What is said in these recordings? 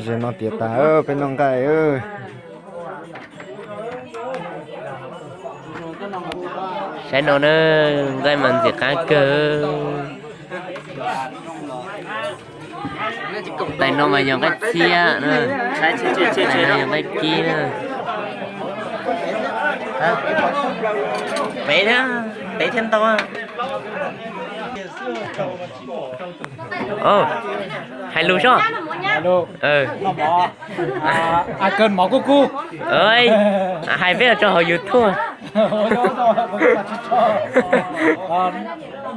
Ze no tiav tas, peb noj nqaij. Saib no na, nqaij mas ntxim qab kawg. Tais no mas yog nqaij txhiab na, tais no yog nqaij kib na. Pem thiab, pem thiab ntau. Hais lus soj. Hais peb los rau hauv YouTube.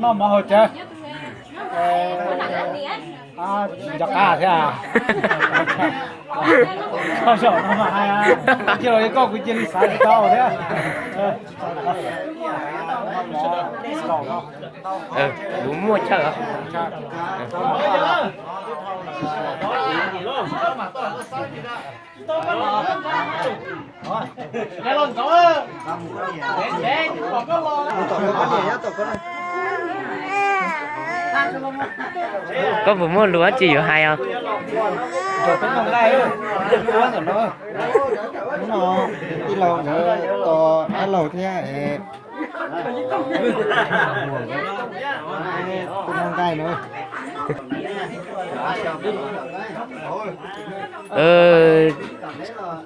Noj mov haus cawv. Nco qab thiab. Koj zaum no mas hais, cia los koj kuv cia li xav tsis tau thiab. Kuv muaj chaw. Koj puas muaj lus dab tsi yuav hais os? Tij laug ntawd tos dab laug thiab. Noj nqaij na.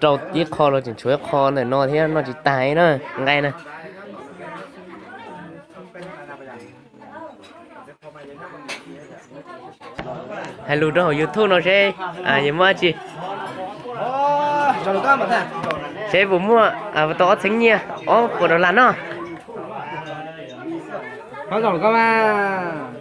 Rau ib qho los tseem tshuav ib qho ntawm no thiab, noj tsis tag na nqaij na. Hais lus rau hauv YouTube no seb yuav muaj dab tsi. Seb puas muaj, tau ob txheeb nyiaj, ob puas dollar no. Qhov zoo koj mas.